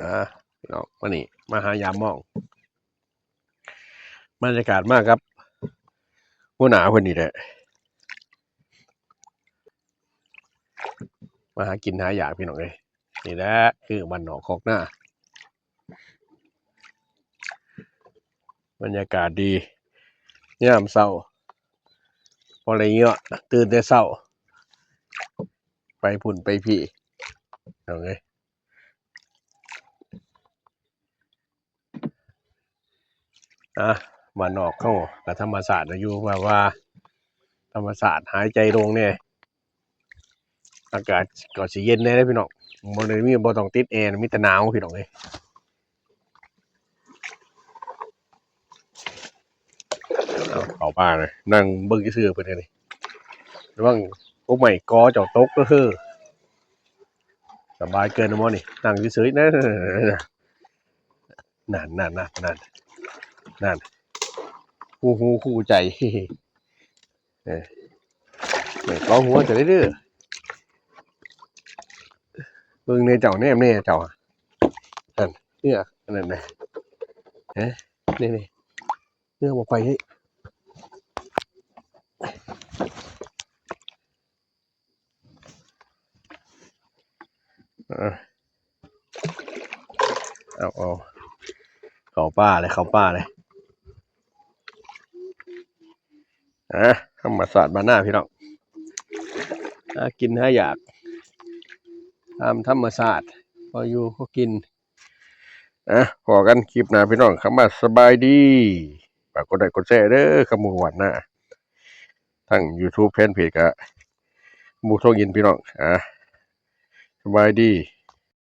ອ່າ ພີ່ນ້ອງ ມື້ນີ້ມາຫາຢາມມອງ ບັນຍາກາດມາກັບຫົວໜ້າເພິ່ນນີ້ແຫຼະ ມາຫາກິນຫາຢາກ ພີ່ນ້ອງເອີຍ. ນີ້ແຫຼະຄືບ້ານນອກຄອກນາ ບັນຍາກາດດີ ຍາມເຊົ້າ ບໍ່ໄດ້ເຍາະ ຕື່ນແຕ່ເຊົ້າ ໄປພຸ້ນໄປພີ້ ພີ່ນ້ອງເອີຍ. ອ່າ ບ້ານນອກເຮົາກໍທຳມະຊາດຢູ່ ແບບວ່າທຳມະຊາດ ຫາຍໃຈໂລ່ງແດ່ ອາກາດກໍຊິເຢັນແດ່ເດ້ພີ່ນ້ອງ ບໍ່ໄດ້ມີ ບໍ່ຕ້ອງຕິດແອ ມີແຕ່ໜາວ ພີ່ນ້ອງເອີຍ. ເອົາ ເຂົ້າປ່າເລີຍ ນັ່ງເບິ່ງຊື່ໆ ເພິ່ນນີ້ ລະວັງກົກໄມ້ກໍເຈົ້າຕົກເດີ. ສະບາຍເກີນບໍ່ນີ້ ນັ່ງເສີຍໆ ນັ້ນ ນັ້ນ ນັ້ນ ນັ້ນ ນັ້ນ ຄູ່ຫູຄູ່ໃຈ ເອີ ເອີ ເກາະຫົວຈະໄດ້ເດີ ເບິ່ງແດ່ເຈົ້າ ແນມແດ່ເຈົ້າ ຫັ້ນ ເໜືອ ອັນນັ້ນນະ ເອີ ນີ້ໆ ເໜືອບໍ່ໄປ ເອີ ເອົາ ເອົາ ເຂົ້າປ່າເລີຍ ເຂົ້າປ່າເລີຍ ອ່າ ທຳມະຊາດບ້ານນາ ພີ່ນ້ອງ ຫາກິນຫາຢາກຕາມທຳມະຊາດ ພໍຢູ່ພໍກິນ. ອ່າ ພໍ້ກັນຄລິບໜ້າ ພີ່ນ້ອງ ຄຳວ່າສະບາຍດີ ຝາກກົດໄລກົດແຊເດີ ຄຳໝູ່ບ້ານນາ ທັງຢູທູບ ແຟນເພຈກະໝູ່ທົ່ງຍິນ ພີ່ນ້ອງ ອ່າ ສະບາຍດີ.